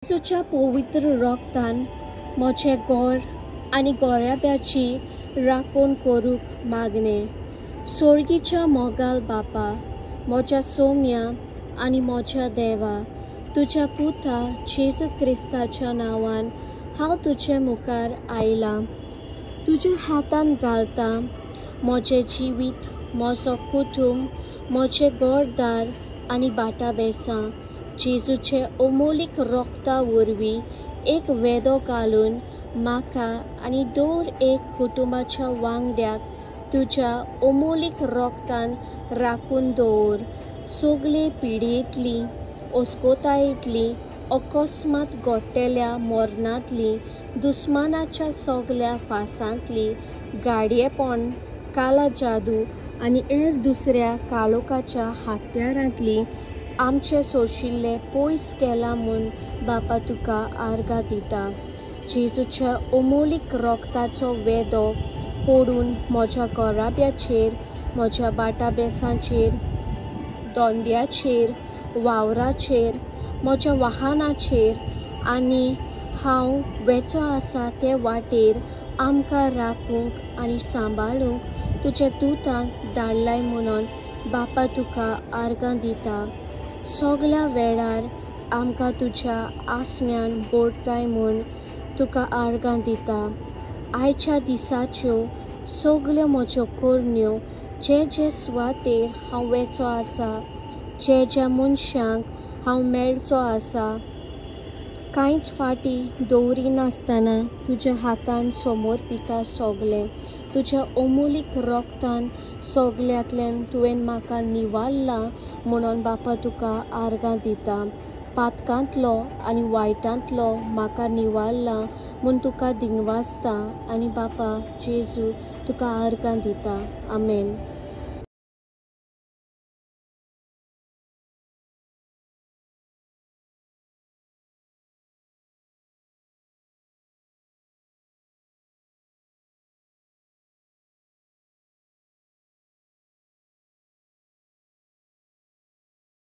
जेजूच्या पवित्र रोगतान म्हजें घर आनी गोऱ्याब्याची राखण करूंक मागणें. सोर्गीच्या मोगाल बापा, म्हज्या सोम्या आनी म्हज्या देवा, तुज्या पुता जेजू क्रिस्ताच्या नांवान हांव तुजे मुखार आयलां. तुज्या हातान घालता म्हजें जिवीत, म्हजो कुटूंब, म्हजें घरदार आनी बाटाबेसां. जेजूचे अमोलीक रोगता वरवीं एक वेदो घालून म्हाका आनी दर एक कुटुंबाच्या वांगड्याक तुज्या अमोलीक रोगतान राखून दवर. सगळे पिडयेंतली, अस्कोतायेंतली, अकस्मात घडटल्या मरणांतली, दुस्मानाच्या सगल्या फासांतली, गाडयेपण, काला जादू आनी हेर दुसऱ्या काळोखाच्या हत्यारांतली आमचें सोशिल्लें पयस केलां म्हूण बापा तुका आर्गां दिता. जेजूच्या अमोलीक रोगताचो वेदो पडून म्हज्या घराब्याचेर, म्हज्या बाटाबेसांचेर, धंद्याचेर, वावराचेर, म्हज्या वाहनाचेर आनी हांव वेचो आसा ते वाटेर आमकां राखूंक आनी सांबाळूंक तुज्या दुतांक धाडलाय म्हणून बापा तुका आर्गां दिता. सगल्या वेळार आमकां तुज्या आसण्यान बोडताय म्हूण तुका आर्गां दिता. आयच्या दिसाच्यो सगल्यो म्हज्यो करण्यो, जे जे सुवातेर हांव वेचो आसा, जे ज्या मनशांक हांव मेळचो आसा, कांयच फाटीं दवरिनासतना तुज्या हातान समर्पिता सगलें. तुज्या अमोलीक रोगतान सगल्यांतल्यान तुवें म्हाका निवारला म्हणून बापा तुका आर्गां दिता. पातकांतलो आनी वायटांतलो म्हाका निवारला म्हूण तुका दिनवासता आनी बापा जेजू तुका आर्गां दिता. आमेन.